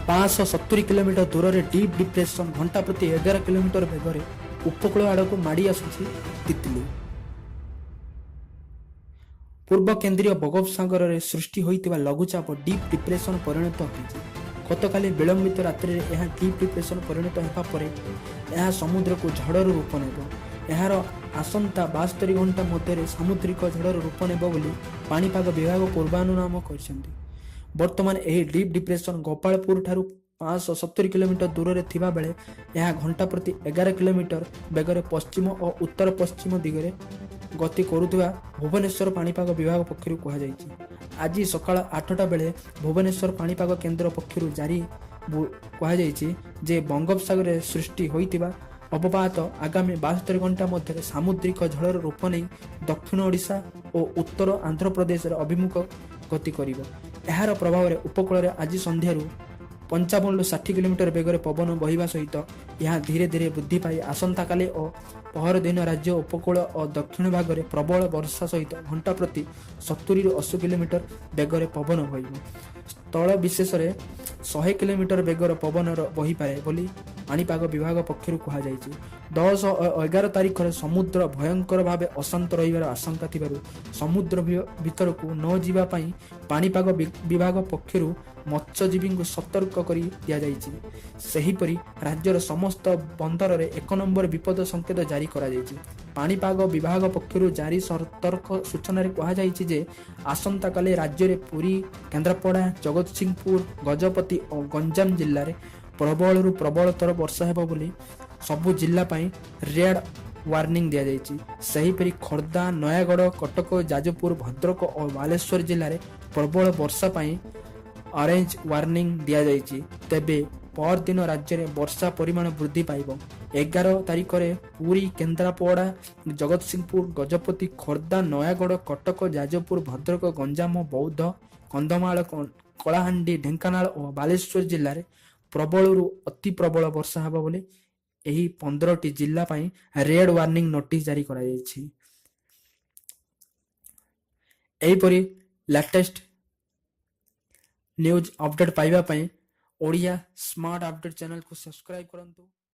570 kilometre ଦୂରରେ deep depression. ଘଣ୍ଟା ପ୍ରତି 11 କିଲୋମିଟର ବେଗରେ ଉପକୂଳ ଆଡ଼କୁ ମାଡ଼ି ଆସୁଛି ତିତଲି। ପୂର୍ବ କେନ୍ଦ୍ରୀୟ ବଙ୍ଗୋପସାଗରରେ ସୃଷ୍ଟି ହୋଇଥିବା ଲଘୁଚାପ ଡିପ୍ ଡିପ୍ରେସନ୍ ପରିଣତ ହୋଇଛି। ଗତକାଲି ବିଳମ୍ବିତ ରାତ୍ରିରେ ଏହା ଡିପ୍ ଡିପ୍ରେସନ୍ ପରିଣତ ହେବା ପରେ ଏହା ସମୁଦ୍ରକୁ ଝଡ଼ର ରୂପ ନେବ। ଏହାର ଆସନ୍ତା 72 ଘଣ୍ଟା ମଧ୍ୟରେ ସାମୁଦ୍ରିକ ଝଡ଼ର ରୂପ ନେବ ବୋଲି ପାଣିପାଗ ବିଭାଗ ପୂର୍ବାନୁମାନ କରିଛନ୍ତି। ବର୍ତ୍ତମାନ ଏହି ଡିପ୍ ଡିପ୍ରେସନ୍ ଗୋପାଳପୁର ଠାରୁ 570 କିଲୋମିଟର ଦୂରରେ ଥିବାବେଳେ ଏହା ଘଣ୍ଟା ପ୍ରତି 11 କିଲୋମିଟର ବେଗରେ ପଶ୍ଚିମ ଓ ଉତ୍ତର ପଶ୍ଚିମ ଦିଗରେ ଗତି କରୁଥିବା ଭୁବନେଶ୍ୱର ପାଣିପାଗ ବିଭାଗ ପକ୍ଷରୁ କୁହାଯାଇଛି। ଆଜି ସକାଳ 8ଟା ବେଳେ ଭୁବନେଶ୍ୱର ପାଣିପାଗ କେନ୍ଦ୍ର ପକ୍ଷରୁ ଜାରି କୁହାଯାଇଛି ଯେ, ବଙ୍ଗୋପସାଗରରେ ସୃଷ୍ଟି ହୋଇଥିବା ଅବପାତ ଆଗାମୀ 72 ଘଣ୍ଟା ମଧ୍ୟରେ ସାମୁଦ୍ରିକ ଝଡ଼ର ରୂପ ନେଇ ଦକ୍ଷିଣ ଓଡ଼ିଶା ଓ ଉତ୍ତର ଆନ୍ଧ୍ରପ୍ରଦେଶର ଅଭିମୁଖ ଗତି କରିବ। ଏହାର ପ୍ରଭାବରେ ଉପକୂଳରେ ଆଜି ସନ୍ଧ୍ୟାରୁ 55ରୁ 60 କିଲୋମିଟର ବେଗରେ ପବନ ବହିବା ସହିତ ଏହା ଧୀରେ ଧୀରେ ବୃଦ୍ଧି ପାଇ ଆସନ୍ତାକାଲି ଓ ପହରଦିନ ରାଜ୍ୟ ଉପକୂଳ ଓ ଦକ୍ଷିଣ ଭାଗରେ ପ୍ରବଳ ବର୍ଷା ସହିତ ଘଣ୍ଟା ପ୍ରତି 70ରୁ 80 କିଲୋମିଟର ବେଗରେ ପବନ ବହିବ। ସ୍ଥଳ ବିଶେଷରେ 100 କିଲୋମିଟର ବେଗର ପବନର ବହିପାରେ ବୋଲି ପାଣିପାଗ ବିଭାଗ ପକ୍ଷରୁ କୁହାଯାଇଛି। 10 ଓ 11 ତାରିଖରେ ସମୁଦ୍ର ଭୟଙ୍କର ଭାବେ ଅଶାନ୍ତ ରହିବାର ଆଶଙ୍କା ଥିବାରୁ ସମୁଦ୍ର ଭିତରକୁ ନ ଯିବା ପାଇଁ ପାଣିପାଗ ବିଭାଗ ପକ୍ଷରୁ ମତ୍ସ୍ୟଜୀବୀଙ୍କୁ ସତର୍କ କରି ଦିଆଯାଇଛି। ସେହିପରି ରାଜ୍ୟର ସମସ୍ତ ବନ୍ଦରରେ 1 ନମ୍ବର ବିପଦ ସଂକେତ ଜାରି କରାଯାଇଛି। ପାଣିପାଗ ବିଭାଗ ପକ୍ଷରୁ ଜାରି ସତର୍କ ସୂଚନାରେ କୁହାଯାଇଛି ଯେ, ଆସନ୍ତାକାଲି ରାଜ୍ୟରେ ପୁରୀ, କେନ୍ଦ୍ରାପଡ଼ା, ଜଗତସିଂହପୁର, ଗଜପତି ଓ ଗଞ୍ଜାମ ଜିଲ୍ଲାରେ ପ୍ରବଳରୁ ପ୍ରବଳତର ବର୍ଷା ହେବ ବୋଲି ସବୁ ଜିଲ୍ଲା ପାଇଁ ରେଡ୍ ୱାର୍ଣ୍ଣିଂ ଦିଆଯାଇଛି। ସେହିପରି ଖୋର୍ଦ୍ଧା, ନୟାଗଡ଼, କଟକ, ଯାଜପୁର, ଭଦ୍ରକ ଓ ବାଲେଶ୍ୱର ଜିଲ୍ଲାରେ ପ୍ରବଳ ବର୍ଷା ପାଇଁ ଅରେଞ୍ଜ ୱାର୍ଣ୍ଣିଂ ଦିଆଯାଇଛି। ତେବେ ପରଦିନ ରାଜ୍ୟରେ ବର୍ଷା ପରିମାଣ ବୃଦ୍ଧି ପାଇବ। 11 ତାରିଖରେ ପୁରୀ, କେନ୍ଦ୍ରାପଡ଼ା, ଜଗତସିଂହପୁର, ଗଜପତି, ଖୋର୍ଦ୍ଧା, ନୟାଗଡ଼, କଟକ, ଯାଜପୁର, ଭଦ୍ରକ, ଗଞ୍ଜାମ, ବୌଦ୍ଧ, କନ୍ଧମାଳ, କଳାହାଣ୍ଡି, ଢେଙ୍କାନାଳ ଓ ବାଲେଶ୍ୱର ଜିଲ୍ଲାରେ ପ୍ରବଳରୁ ଅତି ପ୍ରବଳ ବର୍ଷା ହେବ ବୋଲି ଏହି 15ଟି ଜିଲ୍ଲା ପାଇଁ ରେଡ୍ ୱାର୍ଣ୍ଣିଂ ନୋଟିସ୍ ଜାରି କରାଯାଇଛି। ଏହିପରି ଲାଟେଷ୍ଟ ନ୍ୟୁଜ୍ ଅପଡେଟ୍ ପାଇବା ପାଇଁ ଓଡ଼ିଆ ସ୍ମାର୍ଟ ଅପଡେଟ୍ ଚ୍ୟାନେଲକୁ ସବସ୍କ୍ରାଇବ୍ କରନ୍ତୁ।